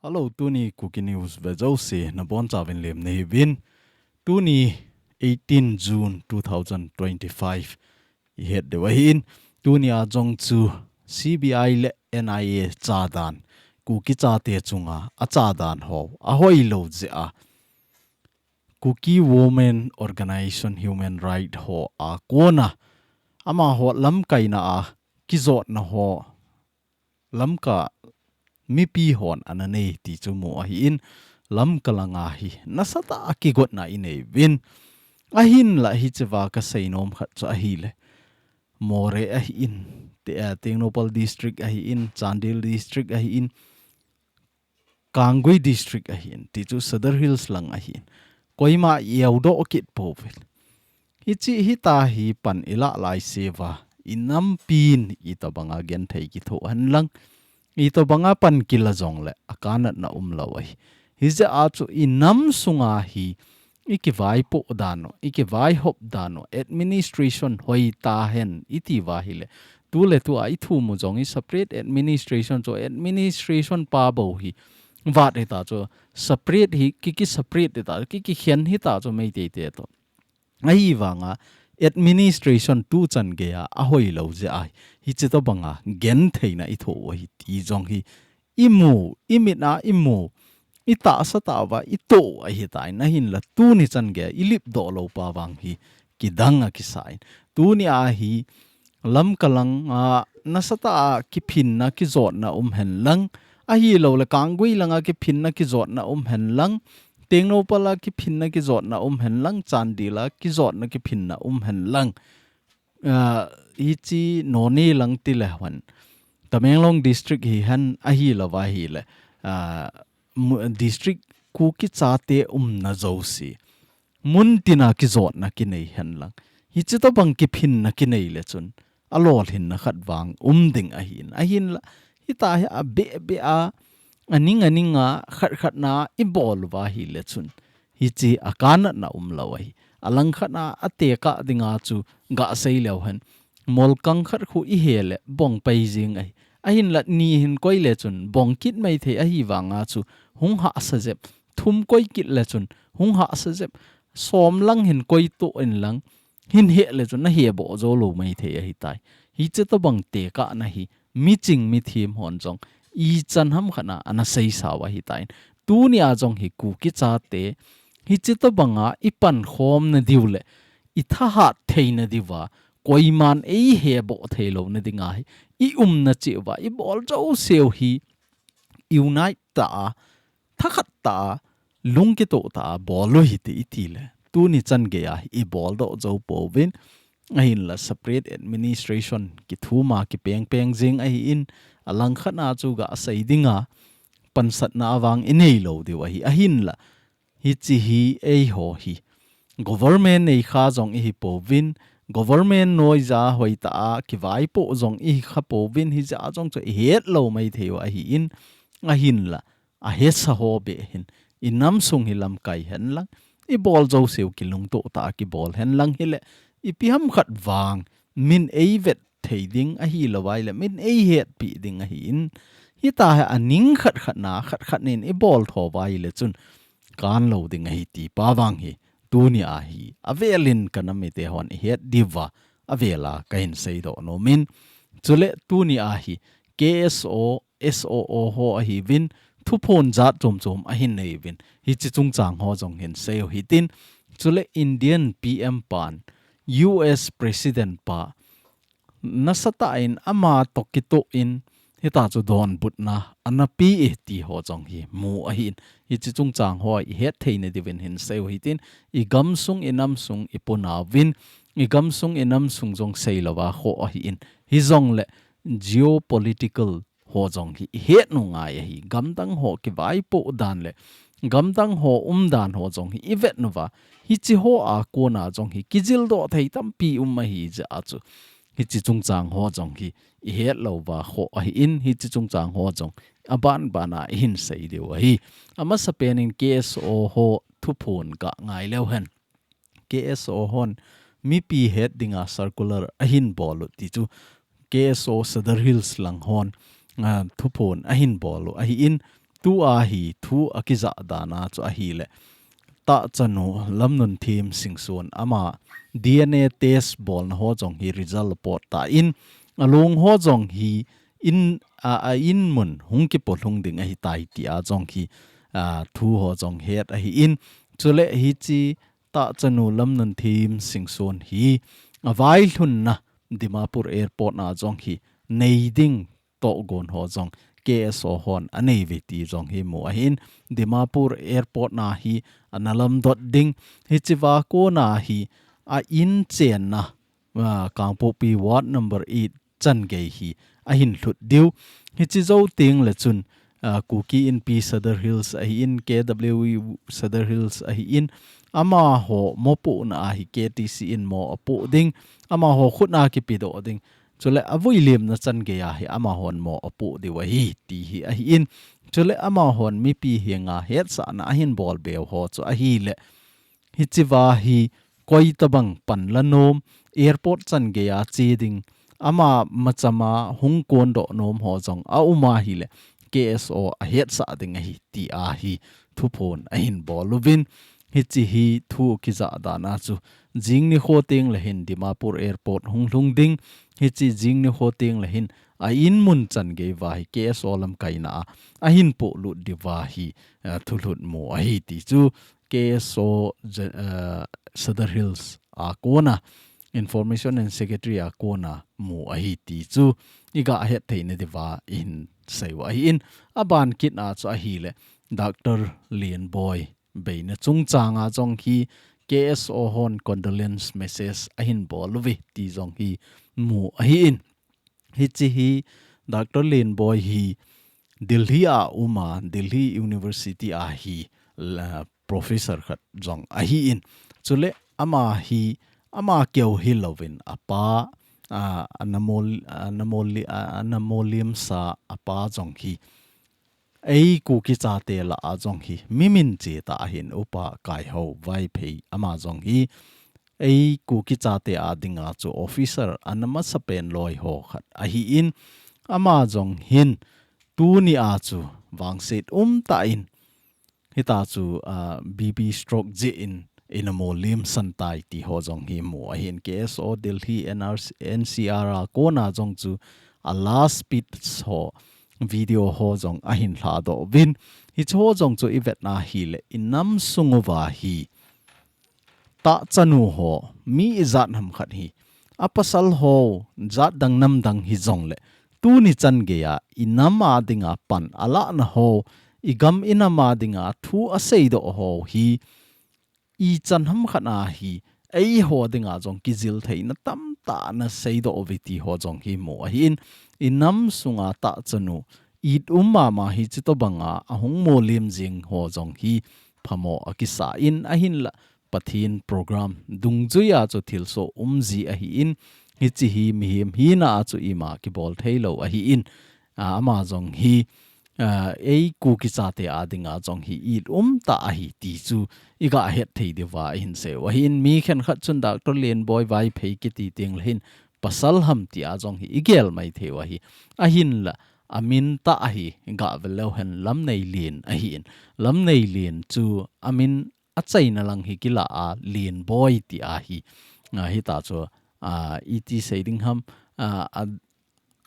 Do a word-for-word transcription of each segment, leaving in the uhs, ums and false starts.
Hello, tuni Kuki News ve jouse nabonchauvin lemna hiuvin. Tuni eighteen June two thousand twenty-five ihet diu ahin. Tuni a jong chu C B I le N I A chadan, Kuki chate chunga achadan ho ahoilou jeh a, Kuki Women Organization Human Right ho a kona amaho lamkaina a kijotna ho Lamka mipi hon ana nei ti chu mu ahin, Lamka langa hi nasatah a kigotna inei uvin. Ahinla hichea kaseinom khat chu ahile, Moreh ahin, Te-, eh, Tengnoupal District ahin, Chandel District ahin, Kangui District ahin, ti chu Sadar Hills lang ahin, koima ieudoh kit pouvin. Hiche hita hi pan ilah laiseuva, inampin itobanga genthei kithoh henlang, itobanga pan kila jongle akanatna umlou ahi. Hijeh a chu inam sunga hi ikivaipoh dan u, ikivaihop dan u, administration hoitahen itiuva hile, tuletua ithumu jong hi separate administration chu, administration pa bou hi vat hita chu, separate hi, kiki separate hita, kiki khen hita chu Meiteite toh. Ahivanga administration tuchan geia ahoilou jeh a hiche tobanga gentheina ithoh u ahi ti jong hi imu, imit a imu, itahsa tah uva itoh u ahitan, ahinla tuni chan geia ilipdoh lou pa vang hi kidang akisan. Tunia hi Lamka langa nasatah a kiphinna kijotna um henlang, ahiloule Kangui langa kiphinna kijotna um henlang, Tengnoupal a kiphinna kijotna um henlang, Chandel a kijotna kiphinna um henlang, ah, hiche Noney lang tile hen, Tamenglong District hihen ahilouva hile, ah, mu-, District Kuki chate umna jouse muntina kijotna kinei henlang, hiche tobang kiphinna kinei le chun alolhinna khat vang um ding ahin, ahinla hita hi abeh beh a, aning aninga khat khatna ibol uva hile chun hiche akanatna umlou ahi. Alangkhatna atekah dinga chu gasei leu hen, molkang khat khu ihele bongpai jeng ahi. Ahinla ni hin koile chun bong kit maithei ahivanga chu hung hahsa jep, thum koi kit le chun hung hahsa jep, som lang hin koitoh inlang, hin hele chun naheboh joulou maithei ahitai. Hiche tobang tekahna hi miching mithem hon jong ichan ham khatna ana seisau ahitan. Tunia jong hi Kuki chate hiche tobanga ipankhomna diu le ithahat theina diuva, koiman eiheboh theilouna dinga hi iumna cheh uva ibol jouseu hi unite tah a, thakhat tah a, lungkitoh tah a bol u hite itile, tuni chan geia iboldoh jou pouvin, ahinla separate administration kithuma kipengpeng jeng ahin, alangkhatna chu gasei dinga pansatna avang ineilou diu ahi, ahinla hiche hi eiho hi government neikha jong ihi pouvin, government noija hoitah a kivaipoh jong ihi kha pouvin, hijeh a jong chu ihetlou maithei u ahin, ahinla ahesa ho beh hin inam sung hi lamkai henlang, ibol jouseu kilungtoh tah a kibol henlang hile, ipi ham khat vang min eivet thei ding ahilouva ile min eihetpi ding ahin, hita hi aning khat khatna khat khat nin ibol thouva ile chun kanlou ding ahi ti pa vang hi tunia hi avelin kanam mite hon ihet diuva avela kahin seidoh nomin. Chule tunia hi K S O, S O O ho ahiuvin, thuphon jat chom chom ahin neiuvin, hiche chungchang ho jong hin seiu hitin. Chule Indian P M pan U S President pa nasatah in ama toh kitoh in, hita chu donbutna ana pe e ti ho jong hi mu ahin, hiche chungchang ho ihet theina diuvin hin seiu hitin, igamsung inamsung ipunauvin, igamsung inamsung jong seilouva ho ahin, hijongle geopolitical ho jong hi ihet u ngai ahi, gamdang ho kivaipoh dan le gamdang ho umdan ho jong hi ivet uva, hiche ho a kona jong hi kijildoh thei tampi um ahi jeh a chu, hiche chungchang ho jong hi ihetlouva ho ahin, hiche chungchang ho jong abanbana ihin sei diu ahi. Amasapen in K S O ho thuphon kangai leu hen. K S O hon mipi het dinga circular ahin bol u ti chu K S O Sadar Hills lang hon, ah, thuphon ahin bol u ahin, tua hi thu akijah dan a chu ahile, Tahchanu Lamnunthem Singson ama D N A test bolna ho jong hi result apot tan, along ho jong hi in, a, a in mun hung kipohlhung ding ahitai tia jong hi, a, thu ho jong het ahin. Chule hiche Tahchanu Lamnunthem Singson hi availhunna Dimapur Airport na jong hi nei ding tohgon ho jong K S O hon anei uve ti jong hi mu ahin. Dimapur Airport na hi ana lamdot ding, hichea kona hi a in chenna, a, Kangpokpi Ward number eight changei hi ahin lhut diu. Hiche jou teng le chun, a, Kuki Inpi Sadar Hills ahin, K W U Sadar Hills ahin, amaho mopohna a hi K T C in mo apoh ding, amaho khut a kipedoh ding. Chule avui lemna changei a hi amahon mo apoh diu ahi, ti hi ahin. Chule amahon mipi henga hetsahna ahin bol beu ho chu ahile, hichea hi koi tabang pan la nom, airport changei a che ding, ama machama hung kondoh nom ho jong aum ahile, K S O ahetsah ding ahi, tia hi thuphon ahin bol uvin. Hiche hi thu kijah dan a chu jing nikho teng le hin Dimapur Airport hung lhung ding, hiche jing nikho teng le hin a in mun changei uva hi K S O lamkaina a ahin pohlut diuva hi, a, thulhut mu ahi ti chu K S O, je-, a, Sadar Hills a kona, Information and Secretary a kona mu ahi ti chu iga het theina diuva ihin sei u ahin. Aban kit a chu ahile, Doctor Lenboi beina chungchang a jong hi K S O hon condolence message ahin bol uve ti jong hi mu ahin. Hiche hi Doctor Lenboi hi Delhi a um a, Delhi University a hi la, professor khat jong ahin. Chule ama hi, ama keu hilouvin apa, a, ana mol, ana mol, a, ana molimsa apa jong hi ei Kuki chate lah a jong hi mi min che tah ahin, Upa Kaihao Vaiphei, ama jong hi ei Kuki chate a dinga chu officer ana masapen loi ho khat ahin, ama jong hin tuni a chu vangset umtah in, hitia chu, a, B P stroke jeh in eina molimsan tai ti ho jong hi mu ahin. K S O Delhi N R C, N C R a kona jong chu a last speech ho, video ho jong ahin lhadoh uvin. Hiche ho jong chu ivet na hile, inam sung uva hi tahchanu ho, mi ijat ham khat hi, a pasal ho, jat dang nam dang hijongle, tuni changei a inam a dinga pan alahna ho, igam inam a dinga thu aseidoh ho hi, ichan ham khat a hi, eiho dinga jong kijil theina tamtah ana seidoh uve ti ho jong hi mu ahin, inam sunga tahchanu, it um mama hi, chutobanga ahung molim jing ho jong hi phamo akisan, ahinla Pathen program dungjuia chu thilsoh umji ahin, hiche hi mihem hina a chu ima kibol theilou ahin, a, ama jong hi, a, ei Kuki chate a dinga jong hi it umtah ahi ti chu iga het thei diuva ihin sei u ahin. Mi khenkhat chun Doctor Lenboi Vaiphei kiti tengle hin pasal ham tia jong hi igel mai thei u ahi. Ahinla amin tah ahi, gavel leu hen Lamneilen ahin. Lamneilen chu amin achaina lang hi kila a, Lenboi tia hi, a, hitia chu, a, iti sei ding ham, a, a,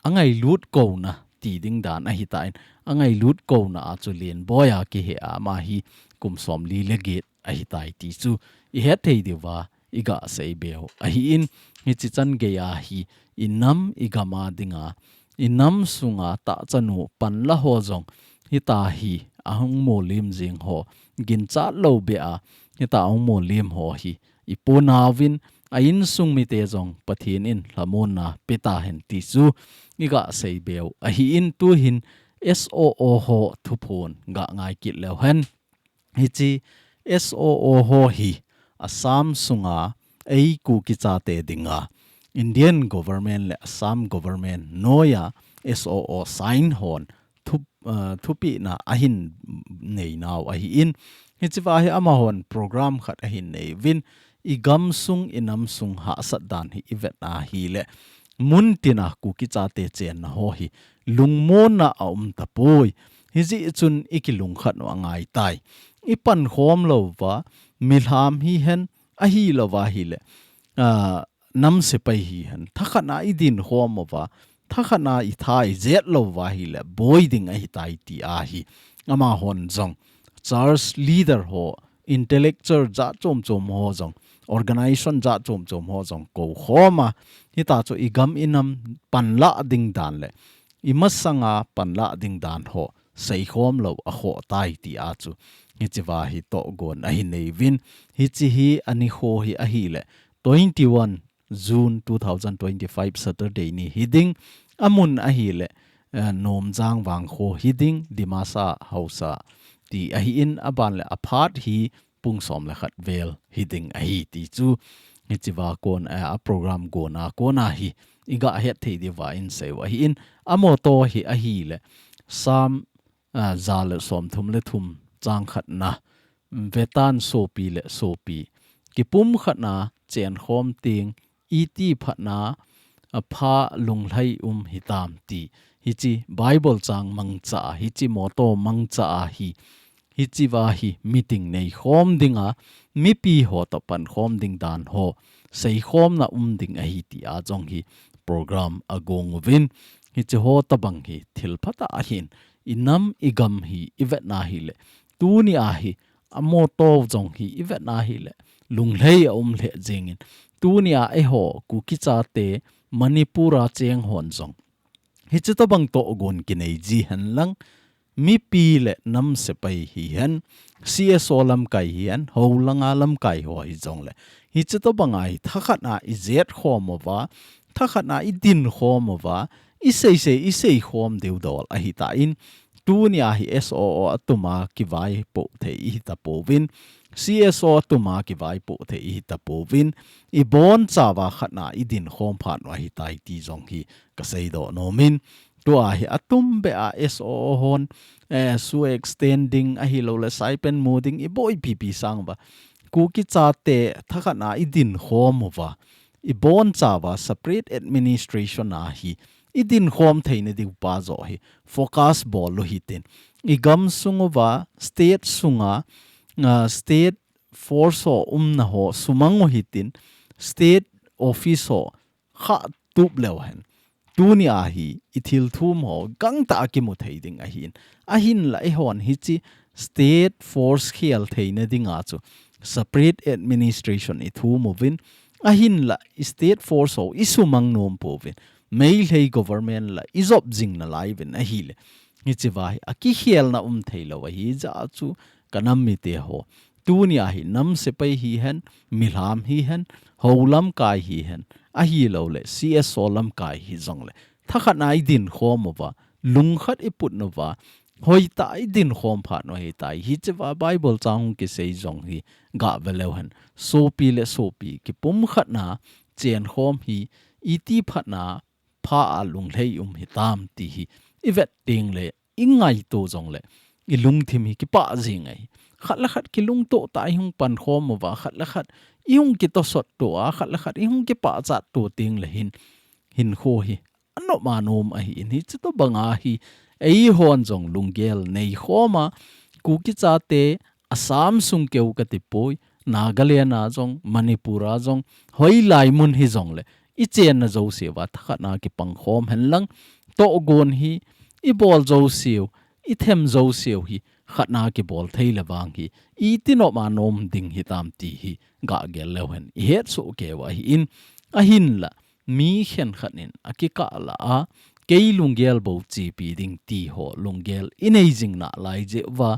angailut kouna ti ding dan ahitan, angailut kouna a chu Lenboi a kihe a, ama hi kum somli le get ahitai ti chu ihet thei diuva iga sei beu ahin. Hiche changei a hi inam igam a dinga, inam sunga tahchanu panla ho jong hitia hi ahung molim jing ho, ginchat lou beh a hitia ahung molim ho hi iponauvin, a insung mite jong Pathen in lhamonna petahen ti chu iga sei beu ahin. Tuhin S O O ho thuphon ga ngai kit leu hen. Hiche S O O ho hi Assam sunga ei Kuki chate dinga Indian government le Assam government noija S O O sign hon thup-, ah, thupehna ahin neinau ahin. Hichea hi amahon program khat ahin neiuvin, igamsung, inamsung hahsat dan hi ivet ahile, muntina Kuki chate chenna ho hi lungmonna aum tapoi. Hijeh chun i kilungkhat u angai tai. I pankhom lou va, milham hihen, ahi lou va ahile, ah, nam sepai hihen, thakhat na i dinkhom uva, thakhat na i tha i jet lou va ahile, boi ding ahi tai ti ahi. Amahon jong, church leader ho, intellectual jat chom chom ho jong, organization jat chom chom ho jong, kou khom a, hita chu i gam i nam panla ding dan le, i masanga panla ding dan ho, seikhom lou a khoh tai ti a chu. Hichi va hi tohgon ahi nei uvin, hichi hi ani kho hi ahile, twenty-one June two thousand twenty-five Saturday ni hi ding, amun ahile, eh, Nomjang Vangkho hi ding, Dimasa Hausa ti ahi in, aban le aphat hi pung som le khat vel hi ding ahi ti chu. Hichi va kon, eh, a program gon a kon a hi, i ga het thei diu va in sei u ahi in, a motto hi ahile, Psalm, ah, za le som thum le thum chang khat na, Vetan sopi le sopi, kipumkhat na, chenkhom ting, iti phat na, apha lunglhai um hitam ti. Hichi Bible chang mangcha a, hichi motto mangcha a hi, hichi va hi meeting neikhom ding a, mipi ho toh pankhom ding dan ho, seikhomna um ding ahi ti a jong hi program agong uvin. Hichi ho tabang hi thil phatah ahin, i nam i gam hi i vet na hile, tuni a hi, a motto jong hi i vet na hile, lunglhai a um lheh jingin. Tuni a eiho, Kuki chate, Manipur a cheng hon jong, hichi tabang tohgon kinei ji hen lang, mipi le nam sepai hihen, C S O lamkai hihen, houlanga lamkai ho hi jong le, hichi tabang a hi thakhat na i jet khom uva, thakhat na i dinkhom uva, i seisei, i seikhom diu dol ahi tan, tuni a hi S O O a tuma kivaipoh thei i hita pouvin, C S O a tuma kivaipoh thei i hita pouvin, i boncha uva khat na i dinkhom phat u ahi tai ti jong hi ka seidoh nomin. Tua hi atum beh a S O O hon, eh, SoO extend ding ahilou le stipend mu ding i boi pipi sang uva, Kuki chate thakhat na i dinkhom uva, i boncha uva separate administration a hi, i dinkhom theina diu pa joh hi, focus bol u hitin. I gam sung uva, state sunga, ah, state force ho umna ho sumang u hitin, state office ho kha tup leu hen. Tuni a hi, i thil thum ho, gangtah a kimu thei ding ahin. Ahinla eihon hichi state force khel theina ding a chu, separate administration i thum uvin. Ahinla i state force ho, i sumang nom pouvin. Meitei government la, i jop jing nalai uvin ahile. Hichi va hi, a kikhelna um thei lou ahi jeh a chu ka nam mite ho. Tuni a hi nam sepai hihen, milham hihen, hou lamkai hihen, ahilou le C S O lamkai hi jong le, thakhat na i dinkhom uva, lungkhat i put uva, hoitah i dinkhom phat u ahi tai. Hichi va Bible chang hung kisei jong hi ga ve leu hen. Sopi le sopi, kipumkhat na, chenkhom hi, iti phat na, pha a lunglhai um hitam ti hi, i vet teng le, i ngaito jong le, i lungthim hi kipah jing ahi. Khat le khat kilungto tah a i hung pankhom uva, khat le khat i hung kitosot to a, khat le khat i hung kipah chat to teng le hin, hinkho hi, anom anom ahin, hichi tabang a hi, eihon jong lunggel neikhom a, Kuki chate, Assam sung keu kati poi, Nagaland a jong, Manipur a jong, hoilai mun hi jong le, i chenna jouse uva thakhat na kipangkhom hen lang, tohgon hi, i bol jouse u, i them jouse u hi, khat na kibol thei le vang hi, iti nom anom ding hitam ti hi, ga gel leu hen, i het soh kei u ahin, ahinla, mi khenkhat in a kikah lah a, kei lunggel bou chepi ding ti ho lunggel i nei jing nalai jeh uva,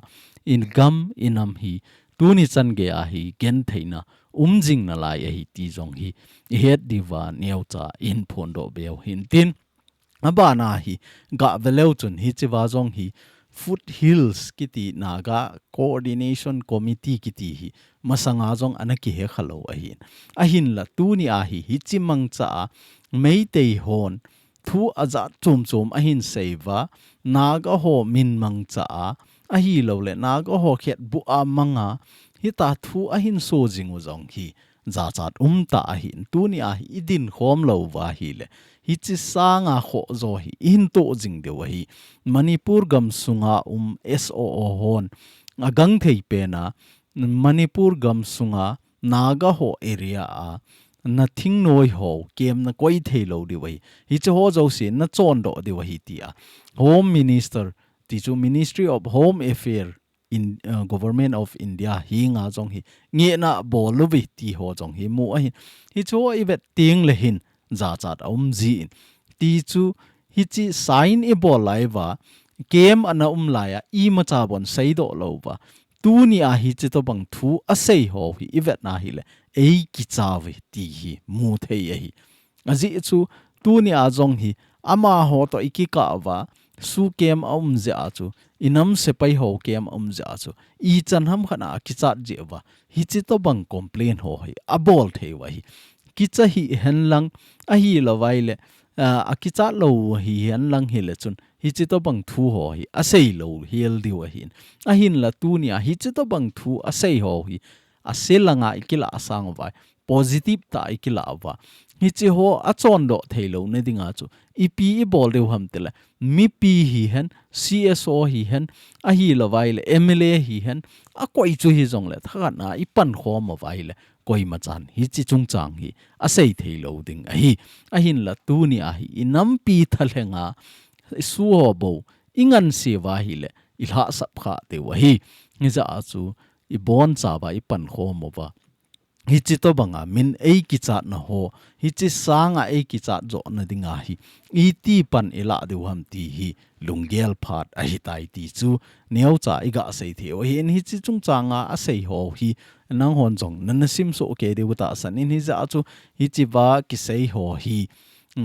i gam i nam hi, tuni chan gei a hi gentheina um jing nalai ahi ti jong hi, i het diu va neocha in phondoh beu hintin. Aban a hi, ga ve leu chun hichi va jong hi, Foothills kiti Naga Coordination Committee kiti hi, masanga jong ana kihe kha lou ahin. Ahinla tuni a hi, hichi mangcha a, Meitei hon, thu ajat chom chom ahin sei uva, Naga ho min mangcha a, ahilou le, Naga ho khetbuh a mang a, hita thu ahin so jing u jong hi, jachat um tah ahin, tuni a hi i dinkhom lou uva ahile, Hichi sanga khoh jo hi ihin toh jing diu ahi. Manipur gam sunga um S O O hon agang thei pena Manipur gam sunga Naga ho area a na thingnoi ho camp na koi thei lou diu ahi. Hichi ho jouse na chondoh diu ahi tia Home Minister ti chu Ministry of Home Affairs in, uh, Government of India hinga jong hi ngehna bol uve ti ho jong hi mu ahi. Hichi ho i vet teng le hin jachat a um jin. Ti chu hichi sign i bol lai uva, camp ana um lai a imacha bon seidoh lou uva, tuni a hichi tobang thu asei ho hi i vet na hile ei kicha uve ti hi mu thei ahi. Ajeh chu tuni a jong hi amaho toh i kikah uva, SoO camp a um jeh a chu, i nam sepai ho camp a um jeh a chu, ichan ham khat a kichat jeh uva, hichi tobang complain ho hi abol thei u ahi. Kicha hihen lang, ahilou vai le, ah, akichat lou hihen lang hile chun, hichi tobang thu ho hi asei lou hel diu ahin. Ahinla tuni a hichi tobang thu asei ho hi, ase langa i kilah sang uva, positive tah a i kilah uva, hichi ho achondoh thei louna dinga chu ipi i bol diu ham tile, mipi hihen, C S O hihen, ahilou vai le M L A hihen, akoi chu hijongle thakhat na i pankhom uva ahile, koima chan hichi chungchang hi asei thei lou ding ahi. Ahinla tuni a hi i nampi thalhenga i SoO ho bou i nganse uva ahile i lhahsap kha diu ahi. Hijeh a chu i boncha uva i pankhom uva, hichi tobanga min ei kichatna ho, hichi sanga ei kichat johna dinga hi iti pan i lah diu ham ti hi lunggel phat ahitai ti chu neocha i gasei thei u ahin. Hichi chungchanga asei ho hi nanghon jong nana simsoh kei diu tahsan in, hijeh a chu hichi uva kisei ho hi,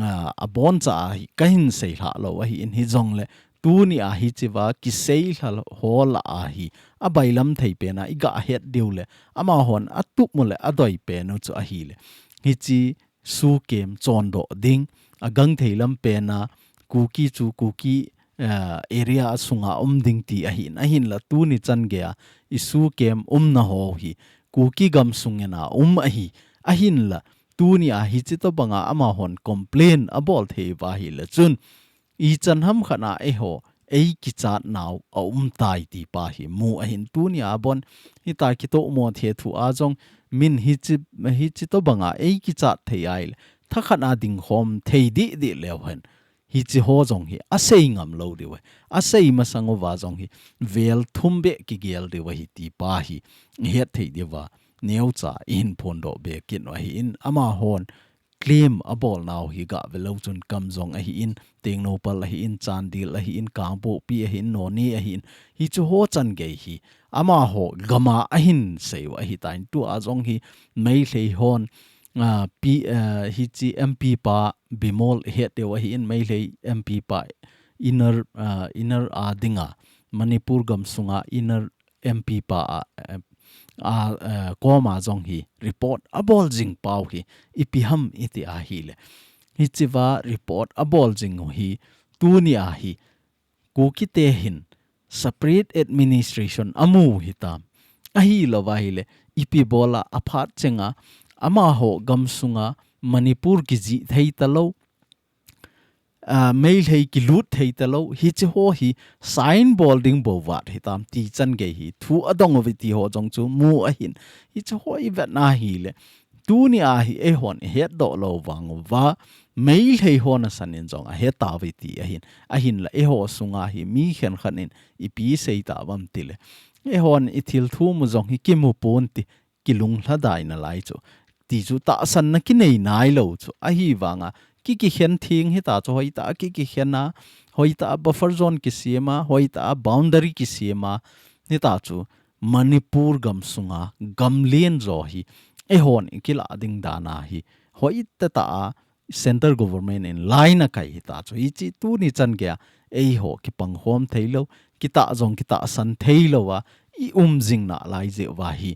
ah, aboncha a hi kahin seilhah lou ahin, hijongle tuni a hichi uva kisei lha ho lah a hi abailam thei pena i gahet diu le amahon atup u le adoi pen u chu ahile, hichi SoO camp chondoh ding, agang thei lam pena Kuki chu Kuki, eh, area sunga um ding ti ahin, ahinla tuni chan geiya i SoO camp umna ho hi Kuki gam sung ena um ahi, ahinla tuni a hichi tobanga amahon complain abol thei uva ahile chun, ichan ham khat na eiho ei kichat nau a um tai ti pa hi mu ahin. Tuni a bon hita kitomo thei thu a jong min hichi, hichi tobanga ei kichat thei ahile thakhat na dingkhom thei didi leu hen, hichi ho jong hi asei ngam lou diu ahi. Asei masang uva jong hi vel thum beh kigel diu ahi ti pa hi i het thei diu va, neocha i hin phondoh be kit u ahin, amahon claim abol nau hi gave lou chun Kamjong ahin, Tengnoupal ahin, Chandel ahin, Kangpokpi ahin, Noney ahin, hichu ho chan gei hi amaho gam a ahin sei u ahitan, tua jong hi Meitei hon, ah, pi, ah, hichi M P pa Bimol i het diu ahin, Meitei M P pa inner, ah, inner a dinga, Manipur gam sunga inner M P pa a, eh, a, eh, koma jong hi report abol jing pau hi ipi ham iti ahile, hichi uva report abol jing u hi tuni a hi Kuki te hin separate administration amu u hitam, ahilou va ahile ipi bol a aphat chenga amaho gam sunga Manipur kijih thei talou, ah, Meitei kilut thei talou, hichi ho hi sign bol ding bou vat hitam ti chan gei hi thu adong uve ti ho jong chu mu ahin. Hichi ho i vet na ahile, tuni a hi eihon i hetdoh lou vang uva, Meitei hon asan in jong ahe tauve ti ahin. Ahinla eiho sunga hi mi khenkhat in ipi sei tauvam tile, eihon i thil thum u jong hi kimu ponte, kilunglhadai nalai chu, ti chu tahsanna kinei nailou chu. Ahivanga ki, kikhen theng hita chu, hoitah a ki, kikhen a, hoitah a buffer zone kisem a, hoitah a boundary kisem a, hita chu Manipur gam sunga gamlen jo hi eihon i kilah ding dan a hi hoitah tah a central government in line akai hita chu. Hichi tuni chan geiya eiho kipangkhom thei lou, kitah jong kitahsan thei lou a i um jing nalai jeh uva hi,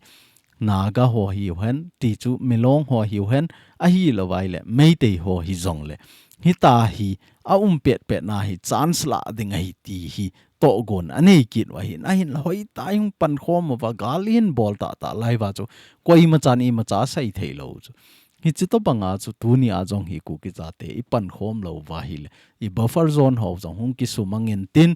Naga ho hiu hen, ti chu Milong ho hiu hen, ahilou vai le Meitei ho hijongle, hita hi aum petpet na hi chance lah ding ahi ti hi tohgon anei kit u ahin. Ahinla hoitah a i hung pankhom uva, gal i hin bol tahtah lai uva chu, koima chan imacha sei thei lou chu. Hichi tobanga chu tuni a jong hi Kuki chate i pankhom lou uva ahile, i buffer zone ho jong hung kisumang intin,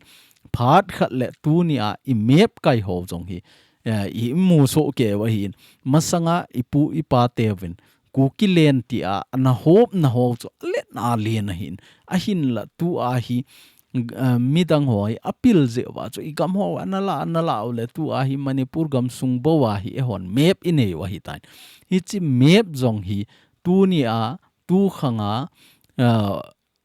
phat khat le tuni a i map kai ho jong hi, eh, i mu soh kei u ahin, masanga i pu i pa teuvin Kuki len tia ana hopna ho chu alen alen ahin, ahinla tua hi, eh, midang ho hi apil jeh uva chu i gam ho ana la, ana la u le tua hi Manipur gam sung bou a hi eihon map i nei u ahitan. Hichi map jong hi tuni a, tu khang a, eh,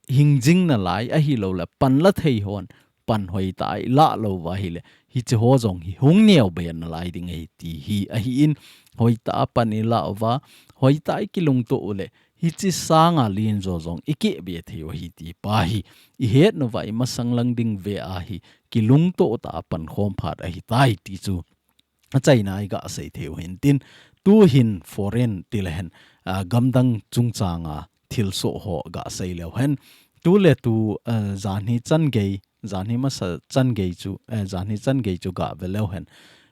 hing jing nalai ahilou le, panla thei hon pan hoitah a i la lou uva ahile, hichi ho jong hi hung neo be nalai ding ahi ti hi ahin, hoitah a pan i la uva, hoitah a i kilungto u le, hichi sanga len jo jong i keh be thei u ahi ti pa hi i het uva i masang lang ding ve a hi kilungto tah a pankhom phat ahitai ti chu achaina i ga sei thei u hintin, tu hin foreign ti le hen, ah, gamdang chungchang a thilsoh ho ga sei leu hen. Tu le tu, ah, jan hi chan gei, jan hi masa chan gei chu, eh, jan hi chan gei chu ga ve leu hen.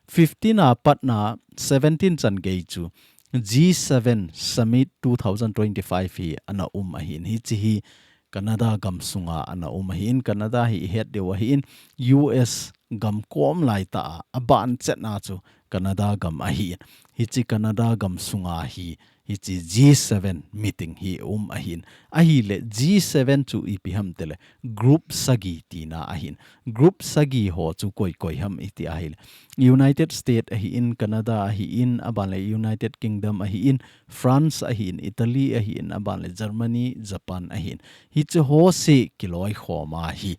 Fifteen a patna seventeen chan gei chu G seven Summit two thousand twenty-five hi ana um ahin, hichi hi Canada gam sunga ana um ahin, Canada hi i het diu ahin, U S gam kom lai tah a, a ban chetna chu Canada gam ahin. Hichi Canada gam sunga hi, hichi G seven meeting hi um ahin. Ahile G seven chu ipi ham ti le, group sagi tina ahin. Group sagi ho chu koi koi ham i ti ahile, United States ahin, Canada ahin, a ban le United Kingdom ahin, France ahin, Italy ahin, a ban le Germany, Japan ahin. Hichi ho se kiloikhom a hi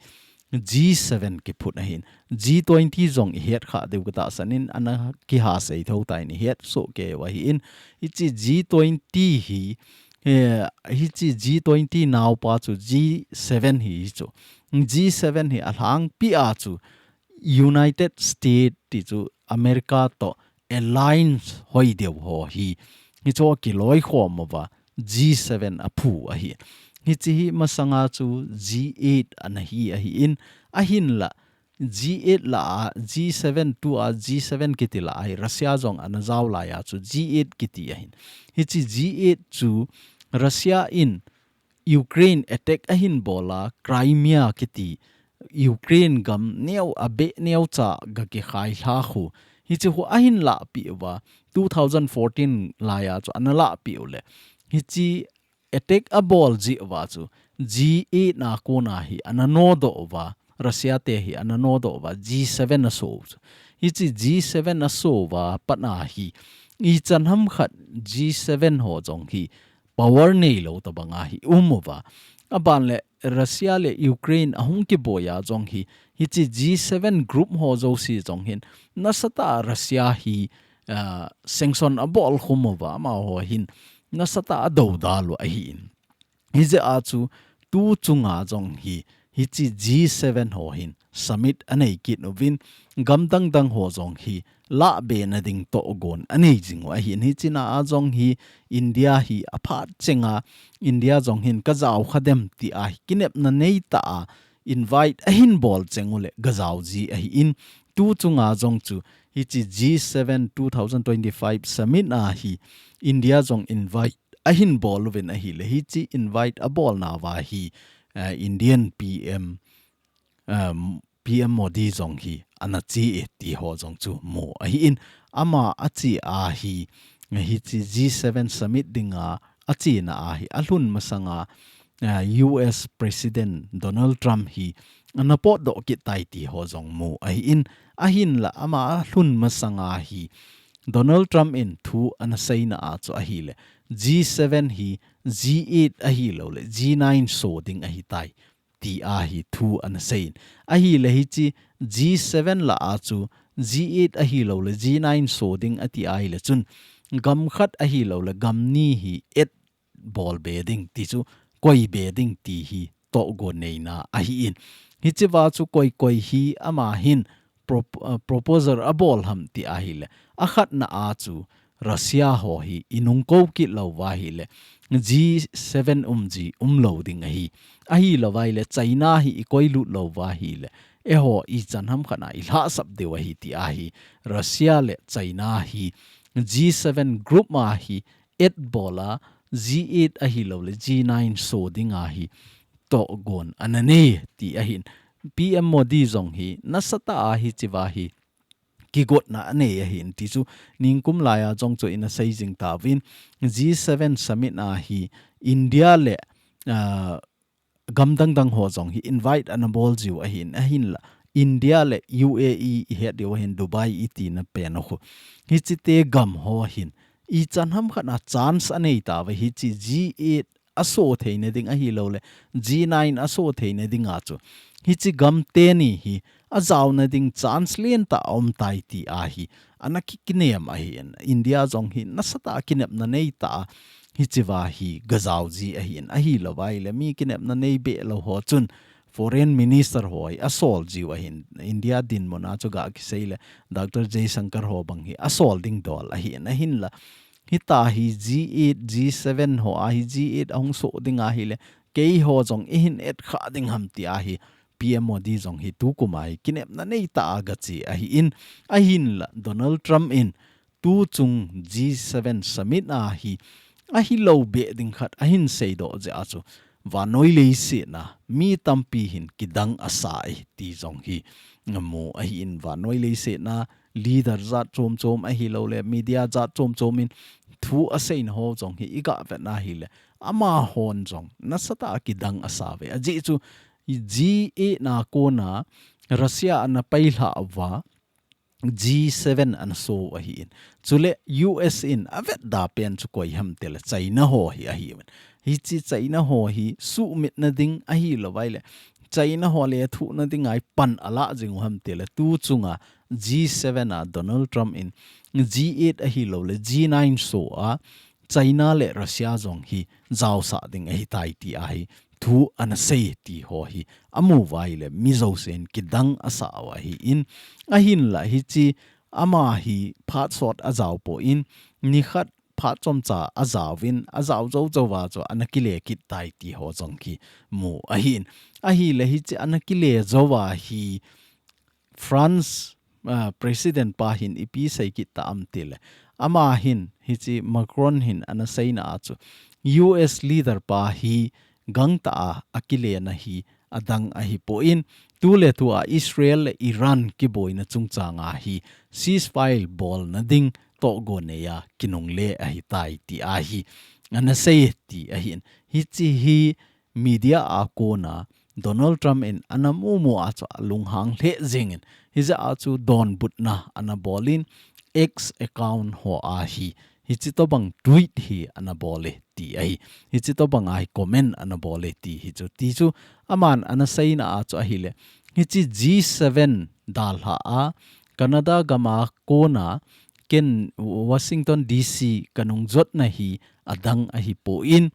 G seven kiphut ahin. G twenty jong i het kha diu ka tahsan in, ana kiha sei tho tan i het soh kei u ahin. Hichi G twenty hi, eh, hichi G twenty naopa chu G seven hi chu. G seven hi alhangpi a chu United States ti chu America to alliance hoi deu ho hi, hichu kiloikhom uva G seven aphu ahi. Hichi hi masanga chu G eight ana hi ahin, ahinla G eight la a, G seven tua G seven kiti la a hi Russia jong ana jao lai a chu G eight kiti ahin. Hichi G eight chu Russia in Ukraine attack ahin bol a, Crimea kiti Ukraine gam neo a be neo cha ga kikhai lha khu. Hichi khu ahin lahpi uva, two thousand fourteen lai a chu ana lahpi u le. Hichi attack abol jeh uva chu G eight na kona hi ana nodoh uva, Russia te hi ana nodoh uva, G seven aso u chu. Hichi G seven aso uva pat a hi, ichan ham khat G seven ho jong hi power neilou tobang a hi um uva. A ban le Russia le Ukraine ahung kiboi a jong hi, hichi G seven group ho jouse jong hin, nasatah a Russia hi, ah, sanction abol khum uva, amaho hin, nasatah a adodal u ahin. Hijeh a chu, tu chunga jong hi, hichi G seven ho hin, summit anei kit uvin, gam dang dang ho jong hi, lahbena ding togon anei jing u ahin. Hichi na a jong hi, India hi aphat chenga, India jong hin ka jao kha dem ti a hi kinepna nei tah a, invite ahin bol cheng u le ka jao ji ahin. Tu chunga jong chu, hichi G seven two thousand twenty-five summit a hi, India jong invite ahin bol uvin ahile, hichi invite abolna uva hi, eh, Indian P M, um, P M Modi jong hi ana che e ti ho jong chu mu ahin, ama ache a hi, hichi G seven summit dinga achena a hi alhun masanga, uh, U S President Donald Trump hi ana potdoh kit tai ti ho jong mu ahin, ahinla ama alhun masanga hi Donald Trump in thu ana seina a chu ahile, G seven hi G eight ahilou le G nine so ding ahitai ti a hi thu ana seiyin. Ahile hichi G seven la a chu G eight ahilou le G nine so ding ati ahile chun, gam khat ahilou le gam ni hi et bol be ding ti chu, koi be ding ti hi togon neina ahin. Hichi va chu koi koi hi ama hin prop-, uh, proposal abol ham ti ahile, akhatna a chu Russia ho hi i nungko kit lou uva ahile, G seven um ji umlou ding ahi. Ahilou va ahile China hi i koilut lou uva ahile, eiho ichan ham khat a i lhahsap diu ahi ti ahi. Russia le China hi G seven group a hi et bol a, G eight ahilouleh G nine so dinga hi togon ana nei ti ahin. P M Modi jong hi nasatah a hichea hi kigotna anei ahin ti chu ningkum laiya jong chu ina seijing tauvin G seven summit a hi India le, ah, gam dangdang ho jong hi invite ana bol jiu ahin, ahinla India le U A E ihet diu ahin Dubai itina pen a khu. Hichite gam ho hin ichan hamkhat a chance anei tauve hiche G eight aso theina ding ahilouleh G nine aso theina dinga chu. Hiche gam teni hi ajaona ding chance lentah aum tai tia hi ana kikinem ahin. India jong hi nasatah a kinepna neitah a hichea hi gajao ji ahin. Ahilouva ahileh mi kinepna nei behlou ho chun foreign minister ho hi asol jiu ahin. India dinmun a chu ga kisei le Doctor Jaishankar ho bang hi asol ding dol ahin. Ahinla hitia hi G eight, G seven ho a hi G eight ahung so ding ahileh keiho jong ihin etkha ding ham tia hi P M Modi jong hi tukum a hi kinepna neitah a gache ahin. Ahinla Donald Trump in tuchung G seven summit a hi ahilou beh ding khat ahin seidoh jeh a chu vannoi leiset a mi tampi hin kidang asai ti jong hi mu ahin. Vannoi leiset a leader jat chom chom ahilouleh media jat chom chom in thu aseina ho jong hi iga vet ahileh amahon jong nasatah a kidang asauve. Ajeh chu G eight na kona Russia ana pailhah uva G seven ana so ahin. Chule U S in avetda pen chu koi ham tileh China ho hi ahiuvin. Hiche China ho hi suhmitna ding ahilouva ahileh China ho lethuhna dinga hi pan alah jing u ham tileh tuchunga G seven a Donald Trump in G eight ahilouleh G nine so a China le Russia jong hi jaosah ding ahitai tia hi thu ana sei ti ho hi amu uva ahileh mi jousen kidang asau ahin. Ahinla hiche ama hi phat sot ajao poi, nikhat phat chomcha ajaovin, ajao jou jouva chu ana kile kit tai ti ho jong hi mu ahin. Ahileh hiche ana kile jouva hi France, ah, President pa hin ipi sei kit tam tileh. Ama hin hiche Macron hin ana seina a chu U S leader pa hi gangtah a akilena hi adang ahipoi. Tuletua Israel le Iran kiboina chungchanga hi ceasefire bolna ding togon neiya kinungle ahitai tia hi ana sei ti ahin. Hiche hi media a kona Donald Trump in ana mumu a chu alunghang lheh jingin hijeh a chu donbutna ana bolin X account ho a hi hiche tobang tweet hi ana bole ti ahi. Hiche tobang a hi comment ana bole ti hi chu. Ti chu aman ana seina a chu ahileh hiche G seven dalha a Canada gam a kona ken Washington D C kanung jotna hi adang ahipoi.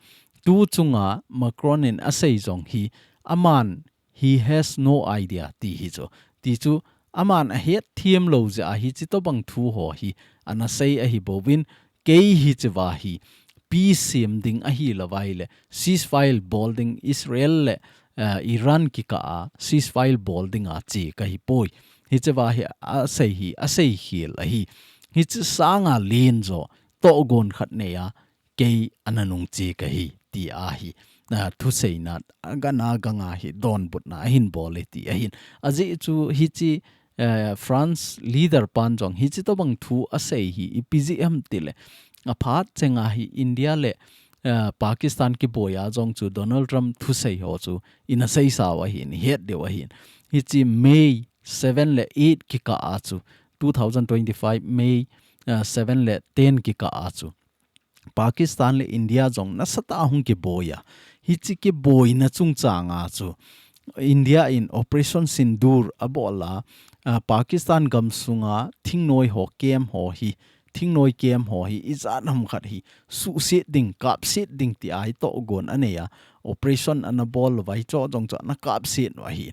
Tuchunga Macron in asei jong hi aman he has no idea ti hi chu. Ti chu aman ahet thiam lou jeh a hiche tobang thu ho hi ana sei ahibouvin kei hichea hi peace sem ding ahilouva ahileh ceasefire bol ding Israel le, eh, Iran kikah a ceasefire bol dinga che kahipoi. Hichea hi asei hi asei khel ahi. Hiche sanga len jo togon khat neiya kei ana nungche kahi tia hi, ah, thuseina agana ganga hi donbutna ahin bole ti ahin. Ajeh chu hiche, eh, France leader pan jong hiche tobang thu asei hi ipi jeh ham tileh aphat chenga hi India le, eh, Pakistan kiboiya jong chu Donald Trump thusei ho chu ina seisau ahin, ihet diu ahin. Hiche May seven le eight kikah a chu, two thousand twenty-five May, eh, seven le ten kikah a chu Pakistan le India jong nasatah a hung kiboiya. Hiche kiboina chungchanga chu India in Operation Sindoor abol a, ah, Pakistan gamsunga thingnoi ho camp ho hi, thingnoi camp ho hi ijat ham khat hi suhset ding, kapset ding tia hi togon aneiya. Operation ana bol uva hicho jong chu ana kapset u ahi.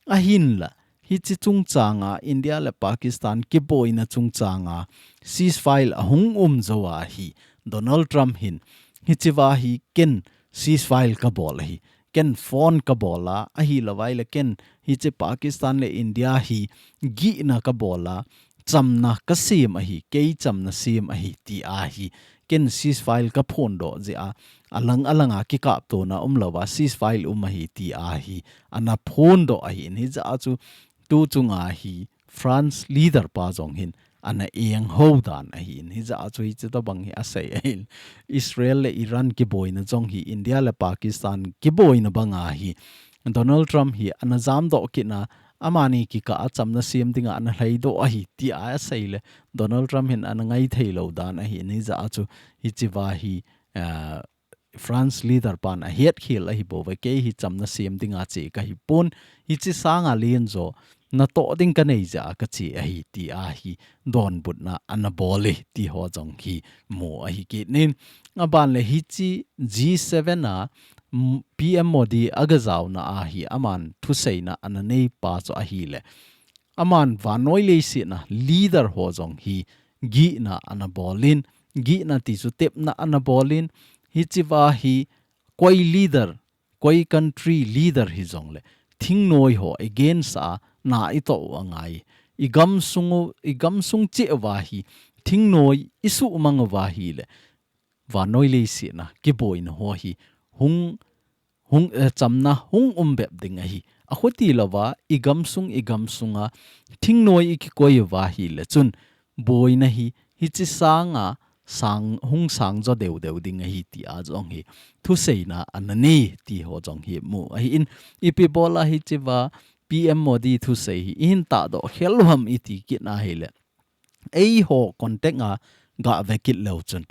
Ahinla hiche chungchanga India le Pakistan kiboina chungchanga ceasefire ahung um jou ahi. Donald Trump hin hichea hi ken ceasefire kabol ahi. Ken phone kabol a, ahilouva ahileh ken hiche Pakistan le India hi gihna kabol a, chamna kasem ahi, kei chamna sem ahi ti ahi. Ken ceasefire kaphondoh jeh a, alang alanga kikaptona umlouva ceasefire um ahi ti ahi. Ana phondoh ahin, hijeh a chu tu chunga hi France leader pa jong hin ana enghou dan ahin, hijeh a chu hiche tobang hi asei ahin. Israel le Iran kiboina jong hi India le Pakistan kiboina banga hi Donald Trump hi ana jamdoh kitna, amani kikah a chamna sem dinga ana lhaidoh ahi tia asei le Donald Trump hin ana ngai theilou dan ahin, hijeh a chu hichea hi, ah, France leader pan ahetkhel ahi bouve, kei hi chamna sem dinga che kahipon, hiche sanga lenjo natoh ding kanei jeh a kache ahi ti ahi donbutna ana bol e ti ho jong hi mu ahi kit in. Aban le hiche G seven a, mm, P M Modi agajaona ahi aman thuseina ana neipa chu ahile, aman vannoi leiset a leader ho jong hi gihna ana bolin, gihna ti chu tepna ana bolin, hichea hi koi leader, koi country leader hijongle thingnoi ho against a na itoh u angai. Igamsung u, igamsung cheh uva hi thingnoi isuhmang uva hile vannoi leiset a kiboina ho hi hung, hung, eh, chamna hung um bep ding ahi. Akhuti louva, igamsung, igamsunga thingnoi ikikoi uva hile chun boina hi, hiche sanga sang, hung sangjo deudeu ding ahi tia jong hi thuseina ana nei ti ho jong hi mu ahin. Ipi bola hichea P M Modi thusei hi ihin tahdoh khel u ham iti kitna hile, eiho contact a gave kit leu chun,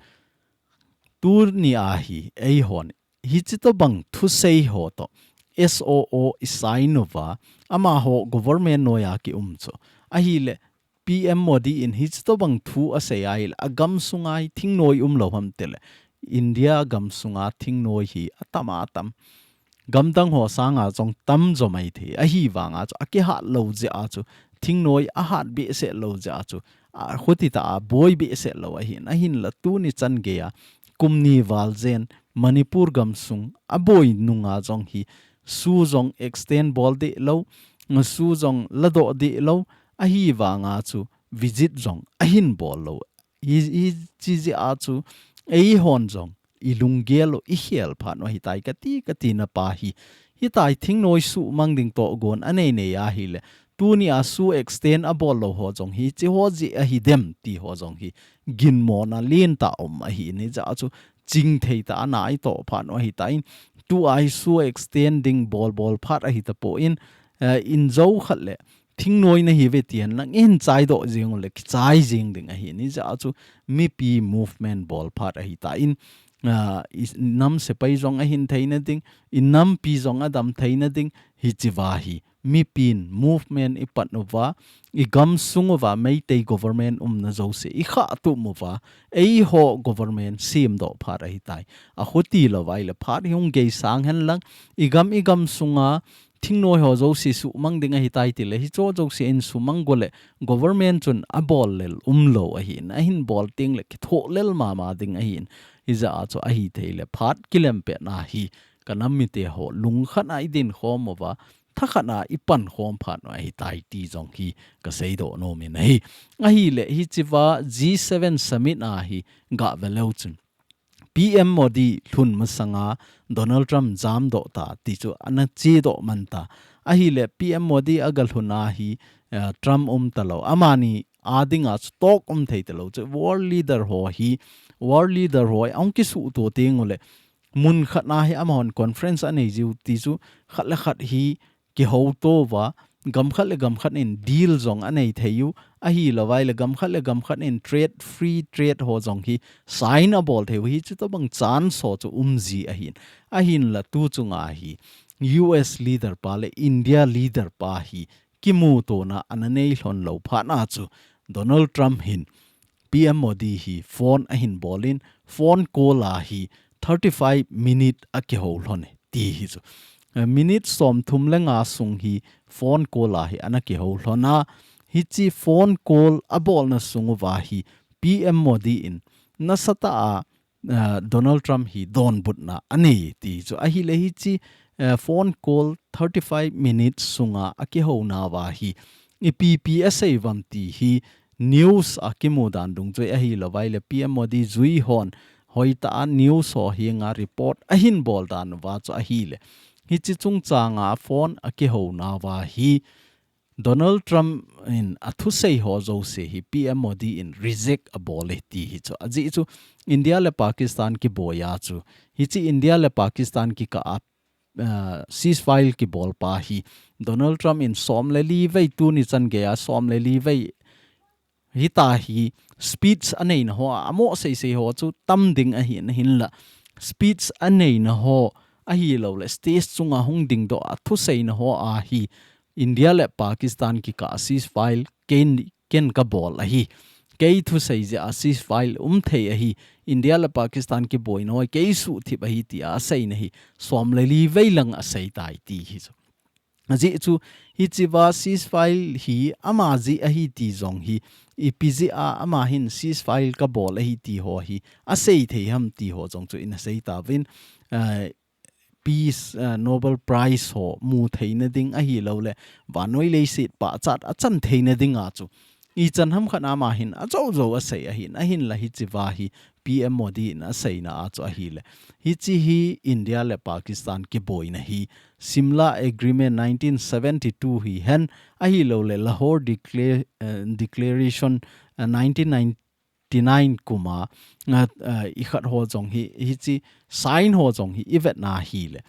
tunia hi eihon hiche tobang thusei ho toh S O O isign uva, amaho government noiya kium chu ahile, P M Modi in hiche tobang thu asei ahile, agamsunga hi thingnoi umlou ham tile, India gamsunga thingnoi hi atam atam, gamdang ho sanga jong tamjo maithei, ahivanga chu akihat lou jeh a chu, thingnoi ahat behseh lou jeh a chu, akhuti tah a boi behseh lou ahin, ahinla tuni chan geiya kum ni val jen Manipur gamsung aboi nunga jong hi SoO jong extend bol deh lou, SoO jong ladoh deh lou, ahivanga chu visit jong ahin bol lou. Hi, hiche jeh a chu eihon jong ilunggel u ikhel phat u ahitai kati, katina pa hi. Hitia thingnoi suhmang ding tohgon anei nei ahile, tunia SoO extend abol lou ho jong hi hiche ho jeh ahidem ti ho jong hi ginmona lentah um ahin, hijeh a chu chingthei tah a na itoh phat u ahitan, tua hi SoO extend ding bol bol phat ahitapon, eh, injo khat le thingnoi nahiuve tihen lang ihin chaidoh jeng ule kichai jeng ding ahin, hijeh a chu mipi movement bol phat ahitan, ah, inam sepai jong ahin theina ding, inampi jong adam theina ding, hichea hi mipin movement ipan uva, igamsung uva Meitei government umna jouse ikhahtum uva, eiho government semdoh phat ahitai. Akhuti louva ahile phat hi hung geisang hen lang, igam, igamsunga thingnoi ho jouse suhmang ding ahitai tile, hicheho jouse in sumang go le government chun abol lel umlou ahin, ahin bol tengle kithoh lel mama ding ahin, hijeh a chu ahithei le phat kilempetna hi kanam mite ho lungkhat a idin khom uva, thakhat a ipan khom phat u ahitai ti jong hi kaseidoh nom in ahi. Ahile hichea G seven summit a hi gave leu chun P M Modi lhun masanga Donald Trump jamdoh ta ti chu ana chedoh man ta. Ahile P M Modi agalhun a hi, eh, Trump umtalou, amani adinga chu talk umthei talou chu world leader ho hi, world leader ho hi ahung kisuhto teng ule, mun khat a hi amahon conference anei jiu ti chu khat le khat hi kihouto uva, gam khat le gam khat in deal jong anei theiu, ahilouva ahile gam khat le gam khat in trade, free trade ho jong hi sign abol theiu, hiche tobang chance ho chu umji ahin. Ahinla tu chunga hi U S leader pa le India leader pa hi kimutona ana nei lhon lou phat na chu Donald Trump hin P M Modi hi phone ahin bolin, phone call a hi thirty-five minute akihou lhon e ti hi chu. Eh, minute somthum le nga sung hi phone call a hi ana kihou lhon a, hiche phone call abolna sung uva hi P M Modi in nasatah a, eh, Donald Trump hi donbutna anei ti chu. Ahile hiche, eh, phone call thirty-five minutes sunga akihouna uva hi ipi ipi asei uvam ti hi news a kimu dan dungjui ahi lou vai le P M Modi jui hon hoitah a news ho henga report ahin bol dan uva chu ahi le. Hichi chungchanga phone a kihouna uva hi Donald Trump in a thusei ho jouse hi P M Modi in reject a bol e ti hi chu. Ajeh chu India le Pakistan kiboi a chu. Hichi India le Pakistan kikah a uh, ceasefire kibol pa hi Donald Trump in som le li vei tuni chan gei a som le li vei hita hi speech a neina ho a mo sei sei ho chu tam ding ahi na hin la speech a neina ho ahi lou le stage chunga hung ding doh a thuseina ho a hi India le Pakistan kikah ceasefire ken ken ka bol ahi. Kei thusei jeh a ceasefire um thei ahi. India le Pakistan kiboi noi kei suhthip ahi ti a seina hi som le li vei lang a sei tai ti hi chu. Ajeh chu hichi va ceasefire hi ama jeh ahi ti jong hi ipi jeh a ama hin ceasefire ka bol ahi ti ho hi a sei thei ham ti ho jong chu ina sei ta vin, uh, Peace, uh, Nobel Prize ho mu theina ding ahi lou le vannoi leiset pachat a chan theina ding a chu ichan ham khat ama hin a jo jo a sei ahin ahin la hichi va hi P M Modi in a seina a chu ahi le. Hichi hi India le Pakistan kiboina hi Simla Agreement nineteen seventy-two hi hen ahi lou le Lahore Decla-, uh, Declaration, uh, nineteen ninety-nine kuma, uh, uh, i khat ho jong hi, hichi sign ho jong hi i vetna hi le.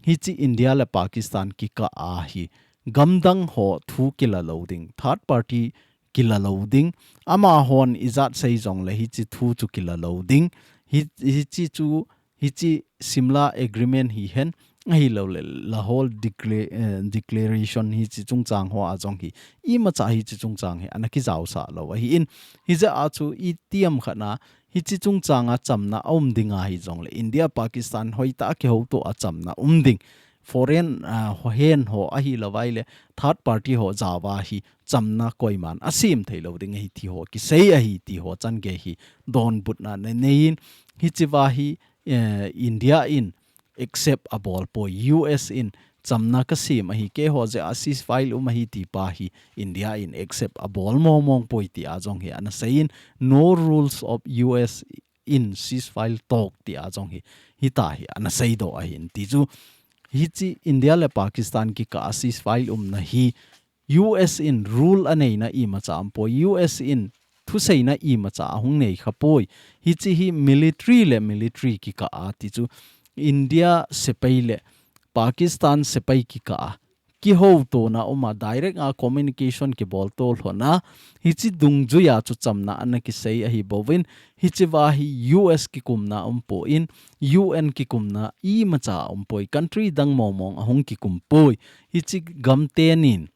Hichi India le Pakistan kikah a hi gamdang ho thu kila lou ding, third party kila lou ding, ama hon ijat sei jong le hichi thu chu kila lou ding, hi, hichi chu hichi Simla Agreement hi hen ahi lou le Lahore decla-, uh, Declaration hichi chungchang ho a jong hi imacha hichi chungchang hi ana kijaosa lou ahi in hijeh a chu itiam khat na hichi chungchanga chamna a um ding ahi jong le India Pakistan hoitah a kihouto a chamna um ding foreign, uh, hen ho ahi lou vai le third party ho jeh a hi chamna koiman a sem thei lou ding ahi ti ho kisei ahi ti ho chan gei hi donbutna nei nei in hichi va hi, uh, India in accept a bol poi U S in chamna ka sem ahi kei ho jeh a ceasefire um ahi ti pa hi India in accept a bol mong mong poi ti a jong hi ana sei in no rules of U S in ceasefire talk ti a jong hi hita hi ana sei doh ahin ti chu hichi India le Pakistan kikah a ceasefire umna hi U S in rule a neina imacha um poi U S in thuseina imacha a hung nei kha poi hichi hi military le military kikah a ti chu India sepai le Pakistan sepai kikah a kihoutona um a direct a communication kibol to lhona hichi dungjui a chu chamna ana kisei ahi bouvin hichi va hi U S kikumna um poi U N kikumna imacha um poi country dang mong mong a hung kikum poi hichi gamten in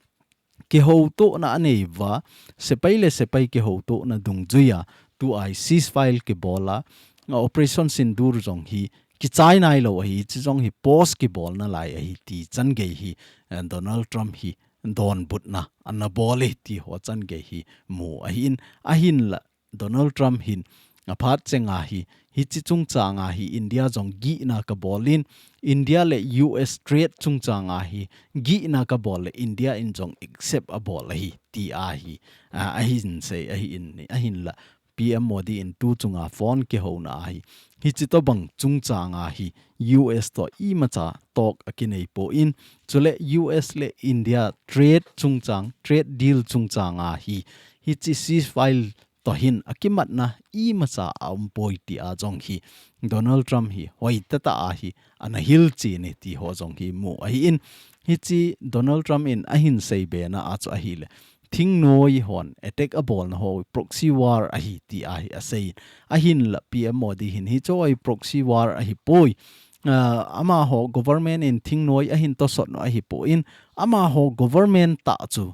kihoutona a nei va sepai le sepai kihoutona dungjui a tu a hi ceasefire kibol a Operation Sindoor jong hi kichai nai lou ahi, chi jong hi pause kibolna lai ahi ti chan gei hi, eh, Donald Trump hi donbutna ana bol e ti ho chan gei hi mu ahin, ahinla Donald Trump hin aphat chenga hi, hichi chungchanga hi India jong gihna kabol in, India le U S trade chungchanga hi gihna kabol le India in jong accept abol ahi ti ahi, a, ahin sei ahin, ahinla P M Modi in tu chunga phone kihouna ahi. Hichi tobang chungchanga hi U S to imacha talk akinei poi, chule U S le India trade chungchang, trade deal chungchanga hi, hichi ceasefire to hin akimatna imacha aum poi ti a jong hi Donald Trump hi hoitah tah a hi ana hilchen e ti ho jong hi mu ahin, hichi Donald Trump in ahin seibena a chu ahile thingnoi hon attack abolna ho proxy war ahi ti ahi asei. Ahinla P M Modi hin hichi ho proxy war ahipoi. Ah, amaho government in thingnoi ahin tosot u ahipoi, amaho government tah chu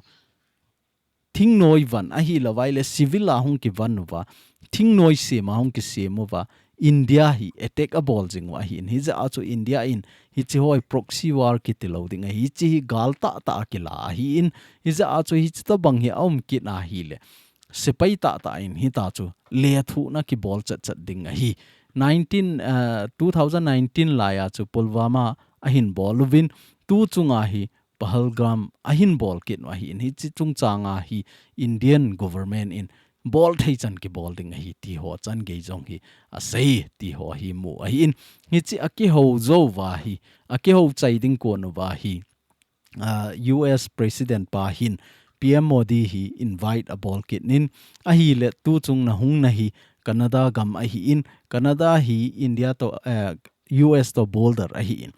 thingnoi van ahi louva le civil a hung kivan uva, thingnoi sem a hung kisem uva, India hi attack abol jing u ahin, hijeh a chu India in hichi ho hi proxy war kiti lou ding ahi, hichi hi gal tah tah a kila ahin, hijeh a chu hichi tobang hi aum kit ahile sepai tah tah in hita chu lethuhna kibol chet chet ding ahi. Nineteen, uh, two thousand nineteen lai a chu Pulwama ahin bol uvin, tu chunga hi Pahalgam ahin bol kit u ahin, hichi chungchanga hi Indian government in bol thei chan kibol ding ahi ti ho chan gei jong hi asei ti ho hi mu ahi in. Hichi akihou jou va hi, akihou chai ding kon uva hi, ah, U S President pa hin P M Modi hi invite abol kit in, ahile tu chung na hung na hi Canada gam ahi in, Canada hi India to, eh, U S to border ahi in.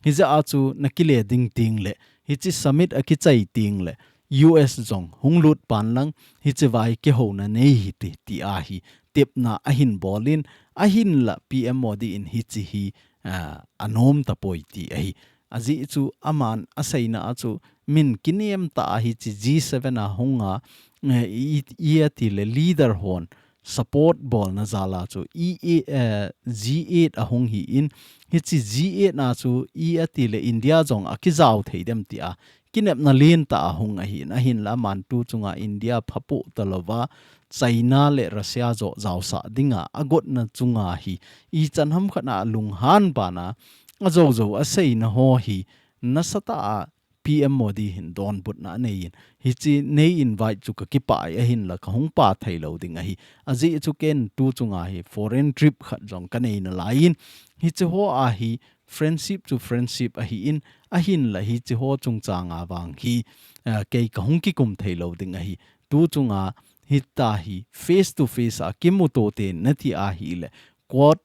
Hijeh a chu na kile ding ting le, hichi summit akichai ting le, U S jong hung lut pan lang, hichi vai kihouna nei hi ti, ti ahi, tepna ahin bol in, ahinla P M Modi in hichi hi, ah, anom tapoi ti ahi. Ajeh chu aman aseina a chu min kinem tah a hichi G seven a hung a, eh, i, i ati le leader hon support bolna jal a chu i, i, eh, G eight ahung hi in, hichi G eight na chu i ati le India jong akijao thei dem ti a kinepna lentah ahung ahi in, ahinla aman tu chunga India phapoh talouva, China le Russia jo jaosah dinga agotna chunga hi ichan hamkhat na alunghan bana ajou jou aseina ho hi nasatah a P M Modi hin donbutna anei in, hichi nei invite chu kakipah e, ahinla kahung pa thei lou ding ahi. Ajeh chu ken tu chunga hi foreign trip khat jong kanei nalai in, hichi ho a hi friendship chu friendship ahi in, ahinla hichi ho chungchang a vang hi, ah, kei kahung kikum thei lou ding ahi. Tu chunga hita hi face to face a kimuto te nati ahile Quad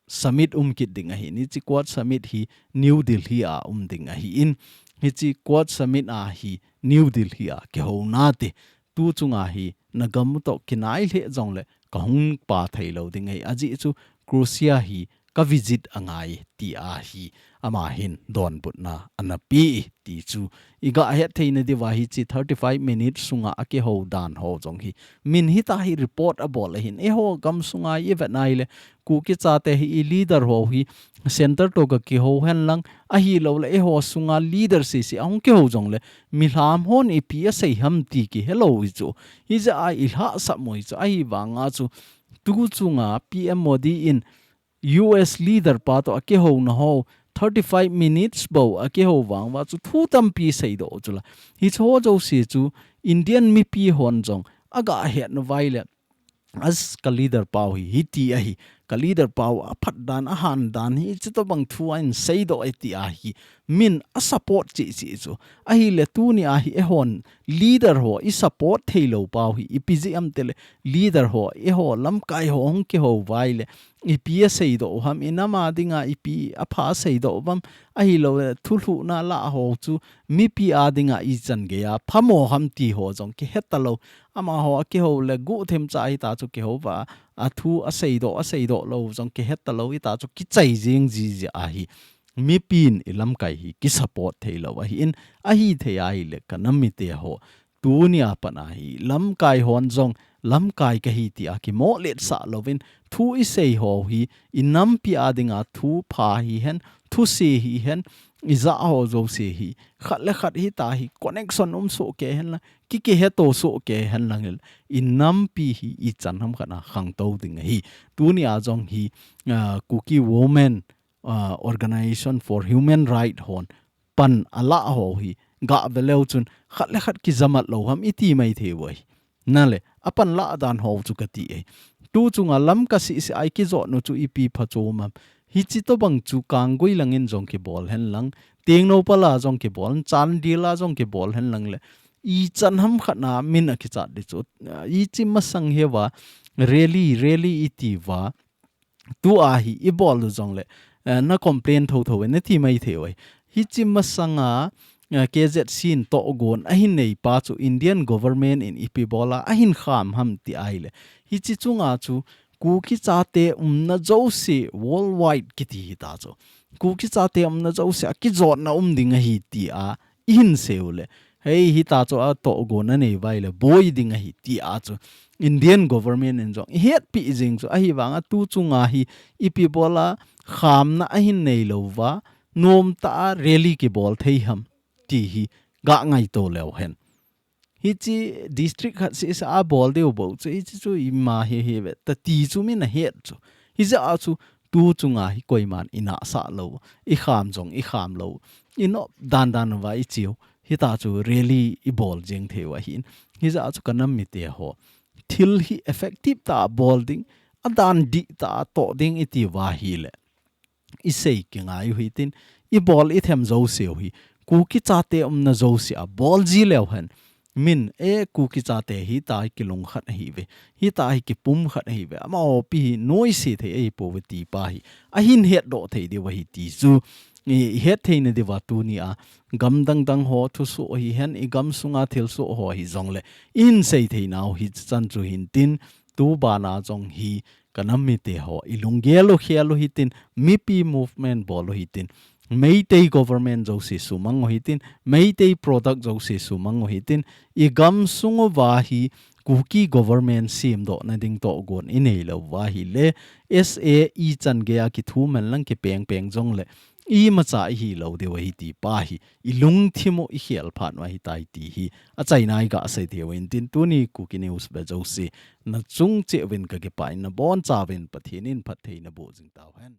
Summit um kit ding ahi. Hichi Quad Summit hi New Delhi a um ding ahi in, hichi Quad Summit a hi New Delhi a kihouna te tu chunga hi nagam u to kinai lheh jongle kahung pa thei lou ding ahi. Ajeh chu Croatia hi ka visit angai ti ahi, ama hin donbutna ana pe ti chu iga het theina diuva hichi thirty five minutes sunga akihou dan ho jong hi min hita hi report abol ahin, eiho gam sunga ivet nai le Kuki chate hi i leader ho hi center to kakihou hen lang, ahilou le eiho sunga leader sisi ahung kihou jongle milham hon ipi asei ham ti kihelou hi chu. Hijeh a ilhahsam u hi chu, ahivanga chu tu chunga P M Modi in U S leader pa to akihouna ho thirty five minutes bou akihou vang uva chu thu tampi seidoh u chu la. Hichi ho jouse chu Indian mipi hon jong aga het nau vai le as ka leader pau hi, hiti ahi, ka leader pau aphat dan, ahan dan hi, chutobang thu ahin seidoh e ti ahi, min asupport cheh cheh chu. Ahile tuni a hi eihon leader ho isupport thei lou pau hi, ipi jeh ham tile leader ho, eiho lamkai ho hung kihou vai le, ipi aseidoh u ham, inam a dinga ipi apha aseidoh u ham, ahilou le thulhuhna lah ho chu mipi a dinga ichan geiya phamo ham ti ho jong kihe talou. Amaho akihou le guhthemcha hita chu kihou va, athu aseidoh, aseidoh lou jong kihe talou, hita chu kichai jing jiji ahi. Mipin ilamkai hi kisupport thei lou ahi in, ahithei ahile ka nam mite ho, tunia pat a hi lamkai hon jong lamkai kahi tia kimohletsah louvin, thu isei ho hi inampi a dinga thu pha hihen, thuse hihen, ijah ho jouse hi khat le khat hita hi connection um soh kei hen lang, ki, kiheto soh kei hen lang hile, inampi hi ichan hamkhat a khangtou ding ahi. Tunia jong hi, ah, Kuki Women, ah, Organization for Human Right hon pan alah ho hi gah ve leu chun khat le khat kijamat lou ham iti maithei u ahi. Nale, apan lah dan ho chu kati e. Tu chunga lam kasih sih a ikijot nu chu ipi phachom ham. Hichi tobang chu Kanggui langin jong kibol hen lang, Tengnoupal a jong kibol, Chandel a jong kibol hen lang le, ichan hamkhat na min akichat ding chu, ah, hichi masang hi va, rally, rally iti va, tua hi ibol u jongle, eh, na complain thotho e, nati maithei u ahi. Hichi masanga, eh, K Z C in tohgon ahin nei pa chu Indian government in ipi bola ahin kham ham ti ahile, hichi chunga chu Kuki chate umna jouse worldwide kiti hita chu, Kuki chate umna jouse a kijotna um ding ahi tia ihin sei u le, hei, hita chu atohgon anei vai le boi ding ahi tia chu Indian government in jong ihetpi jing chu, ahivanga tu chunga hi ipi bola khamna ahin nei lou va, nomtah a rally kibol thei ham ti hi gah ngaito leu hen. Hichi district khat seh seh a bol diu bou chu, hichi chu ima hi hi ve, tati chu min ahet chu. Hijeh a chu tu chunga hi koiman inahsah lou, ikham jong ikham lou, inop dan dan uva ichiu. Hita chu rally ibol jing thei u ahin. Hijeh a chu ka nam mite ho, thil hi effective tah a bol ding, adan dihtah a toh ding iti uva ahile, isei kingai u hitin, ibol ithem jouse u hi, Kuki chate umna jouse a bol ji leu hen, min, e, Kuki chate hitia hi kilungkhat ahiuve, hitia hi kipumkhat ahiuve, amaho pi hi noise thei ahipouve ti pa hi ahin hetdoh thei diu ahi ti chu, i, ihet theina diuva tunia, gam dangdang ho thusoh hihen, igam sunga thilsoh ho hijongle, ihin sei theinau hichan chu hintin, tubana jong hi, kanam mite ho, ilunggel u khel u hitin, mipi movement bol u hitin, Meitei government jouse sumang u hitin, Meitei product jouse sumang u hitin, igam sung uva hi Kuki government semdohna ding tohgon inei lou uva ahile, S A ichan geiya kithuman lang kipengpeng jongle, imacha ihi lou diu ahi ti pa hi, ilungthim u ikhel phat u ahitai ti hi, achaina iga sei thei u hintin tuni Kuki News ve jouse, nachung cheh uvin kakipah in nabonchauvin Pathen in phatthei naboh jing tauhen.